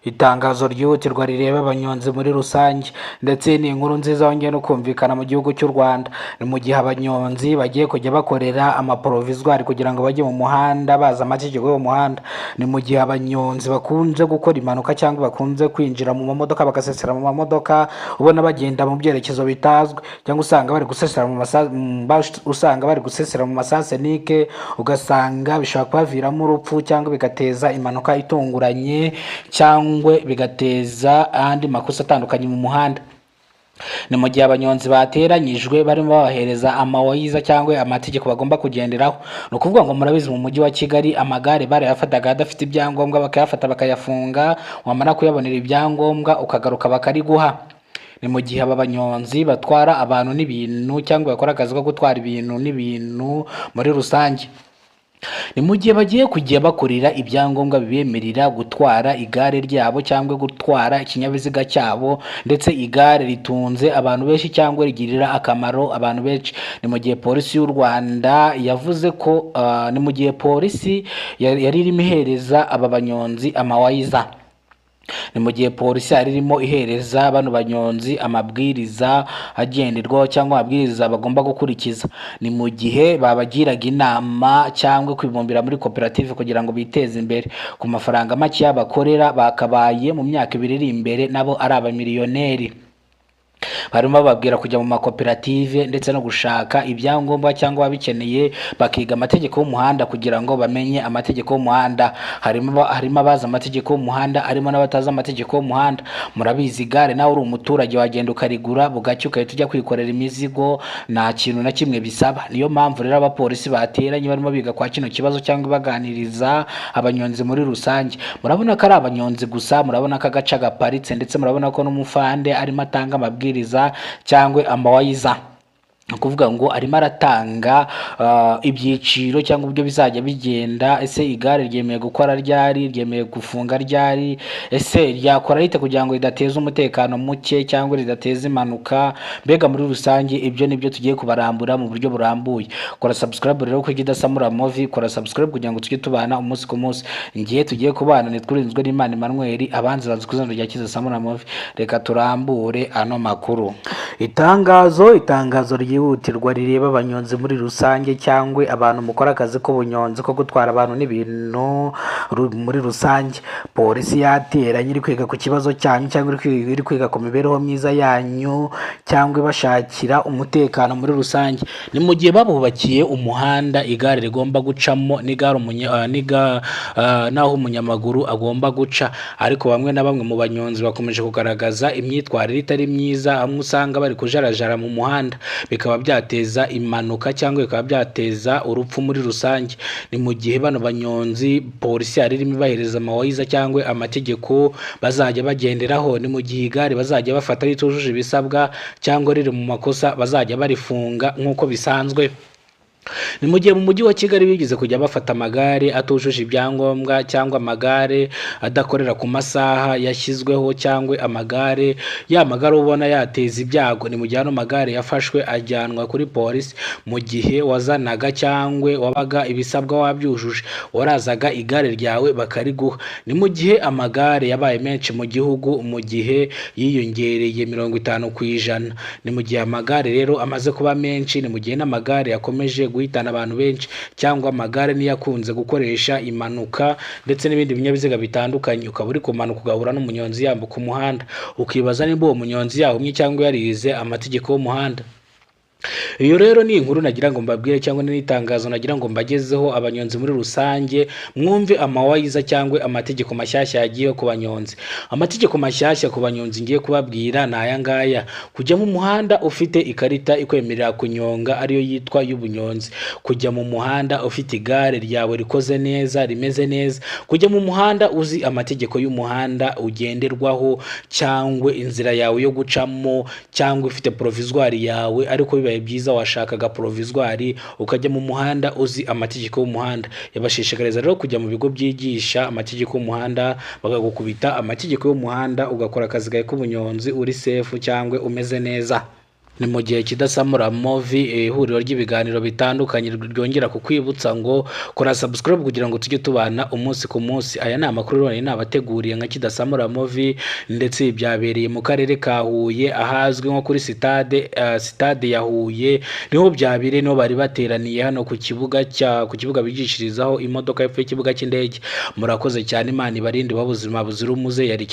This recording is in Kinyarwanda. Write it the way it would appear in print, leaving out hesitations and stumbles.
Itangazo ryihutirwa rireba abanyonzi muri rusange, ndetse ni inkuru nziza yongeye no kumvikana mu gihugu cy'u Rwanda. Ni mu gihe abanyonzi bagiye kujya bakorera amaporovizwari kugira ngo bajye mu muhanda bazi amategeko y'umuhanda. Ni mu gihe abanyonzi bakunze gukora impanuka cyangwa bakunze kwinjira mu mamodoka bagasesera mu mamodoka, ubona bagenda mu byerekezo bitazwi, cyangwa usanga bari gusesera mu masa, usanga bari gusesera mu masansenike, ugasanga bishobora kubaviramo urupfu cyangwa bigateza impanuka itunguranye, cyangwa bigateza andi makosa atandukanye mu muhanda. Ni mu gihe abanyonzi bateranyijwe barimo babahereza amawayiza cyangwa amategeko bagomba kugenderaho. Ni ukuvuga ngo murabizi mu mujyi wa Kigali amagare barayafataga adafite ibyangombwa, bakayafata bakayafunga, wamara kuyabonera ibyangombwa ukagaruka bakariguha. Ni mu gihe aba banyonzi batwara abantu n'ibintu cyangwa bakora akazi ko gutwara ibintu n'ibintu muri rusange. Ni mu gihe bagiye kujya bakorera ibyangombwa bibemerera gutwara igare ryabo cyangwa gutwara ikinyabiziga cyabo, ndetse igare ritunze abantu benshi cyangwa rigirira akamaro abantu benshi. Ni mu gihe polisi y'u Rwanda yavuze ko, ni mu gihe polisi yari irimo ihereza aba banyonzi amawayiza. Ni mu gihe polisi yari irimo ihereza bano banyonzi amabwiriza agenderwaho cyangwa amabwiriza bagomba gukurikiza. Ni mu gihe babagiraga inama cyangwa kwibumbira muri koperative kugira ngo biteze imbere ku mafaranga make bakorera, bakabaye mu myaka ibiri iri imbere nabo ari abamiliyoneri. Barimo bababwira kujya mu makoperative ndetse no gushaka ibyangombwa cyangwa ababikeneye bakiga amategeko y'umuhanda kugira ngo bamenye amategeko y'umuhanda. Harimo abazi amategeko y'umuhanda, harimo n'abatazi amategeko y'umuhanda. Murabizi igare nawe uri umuturage wagenda ukarigura bugacya ugahita ujya kwikorera imizigo, nta kintu na kimwe bisaba. Niyo mpamvu rero abapolisi bateranye barimo biga kwa kino kibazo cyangwa baganiriza abanyonzi muri rusange. Murabona ko ari abanyonzi gusa, murabona ko agace gaparitse, ndetse murabona ko n'umufande arimo atanga amabwiriza cyangwa amawayiza. Ni ukuvuga ngo arimo aratanga ibyiciro cyangwa uburyo bizajya bigenda. Ese igare ryemewe gukora ryari? Ryemewe gufunga ryari? Ese ryakora rite kugira ngo ridateza umutekano muke cyangwa ridateza impanuka? Mbega muri rusange ibyo nibyo tugiye kubarambura mu buryo burambuye. Kora subscribe rero kuri Kidasamura Movie, kora subscribe kugira ngo tujye tubana umunsi ku munsi. Ngiye tugiye kubana ni Twirinzwe n'Imana Emmanuel, abanzi bazi ku izina rya Kidasamura Movie. Reka turambure ano makuru. Itangazo ryihutirwa rireba abanyonzi muri rusange cyangwa abantu mukora akazi k'ubunyonzi ko gutwara abantu n'ibintu muri rusange. Polisi yateranye iri kwiga ku kibazo cyanyu cyangwa iri kwiga ku mibereho myiza yanyu cyangwa ibashakira umutekano muri rusange. Ni mu gihe babubakiye umuhanda igare rigomba gucamo n'igare n'aho umunyamaguru agomba guca, ariko bamwe na bamwe mu banyonzi bakomeje kugaragaza imyitwarire itari myiza, amwe usanga bari kujarajara mu muhanda, bikaba byateza impanuka cyangwa bikaba byateza urupfu muri rusange. Ni mu gihe bano banyonzi polisi yari irimo ibahereza amawayiza cyangwa amategeko bazajya bagenderaho. Ni mu gihe igare bazajya bafata ritujuje ibisabwa cyangwa riri mu makosa bazajya barifunga nk'uko bisanzwe. Ni mu gihe mu mujyi wa Kigali bigeze kujya bafata amagare atujuje ibyangombwa cyangwa amagare adakorera ku masaha yashyizweho cyangwa amagare ya magare ubona yateza ibyago. Ni mu gihe ano magare yafashwe ajyanwa kuri polisi. Mu gihe wazanaga cyangwa wabaga ibisabwa wabyujuje, warazaga igare ryawe bakariguha. Ni mu gihe amagare yabaye menshi mu gihugu, mu gihe yiyongereye 50%. Ni mu gihe amagare rero amaze kuba menshi, ni mu gihe n'amagare yakomeje guhitana abantu benshi cyangwa amagare niyo akunze gukoresha impanuka ndetse n'ibindi binyabiziga bitandukanye. Ukaba uri kumanuka ugahura n'umunyonzi yambuka umuhanda, ukibaza niba uwo munyonzi yahumye cyangwa yarize amategeko y'umuhanda. Iyo rero ni inkuru nagira ngo mbabwire cyangwa n'itangazo nagira ngo mbagezeho abanyonzi muri rusange, mwumve amawayiza cyangwa amategeko mashyashya yagiye ku banyonzi. Amategeko mashyashya ku banyonzi ngiye kubabwira ni aya ngaya: kujya mu muhanda ufite ikarita ikwemerera kunyonga ariyo yitwa y'ubunyonzi, kujya mu muhanda ufite igare ryawe rikoze neza rimeze neza, kujya mu muhanda uzi amategeko y'umuhanda ugenderwaho cyangwa inzira yawe yo gucamo, cyangwa ufite provisoire yawe, ariko bibaye byiza washakaga provisoire ukajya mu muhanda uzi amategeko y'umuhanda. Yabashishikariza rero kujya mu bigo byigisha amategeko y'umuhanda, bakagukubita amategeko y'umuhanda, ugakora akazi kawe k'ubunyonzi uri safe cyangwa umeze neza. Ni mu gihe Kidasamura Movie, ihuriro ry'ibiganiro bitandukanye ryongera kukwibutsa ngo kora subscribe kugira ngo tujye tubana umunsi ku munsi. Aya ni amakuru rero nabateguriye nka Kidasamura Movie, ndetse byabereye mu karere ka Huye ahazwi nko kuri sitade, sitade ya Huye niho byabereye, niho bari bateraniye hano ku kibuga cya ku kibuga bigishirizaho imodoka hepfo y'ikibuga cy'indege. Murakoze cyane, Imana ibarinde ubuzima buzira umuze. Yari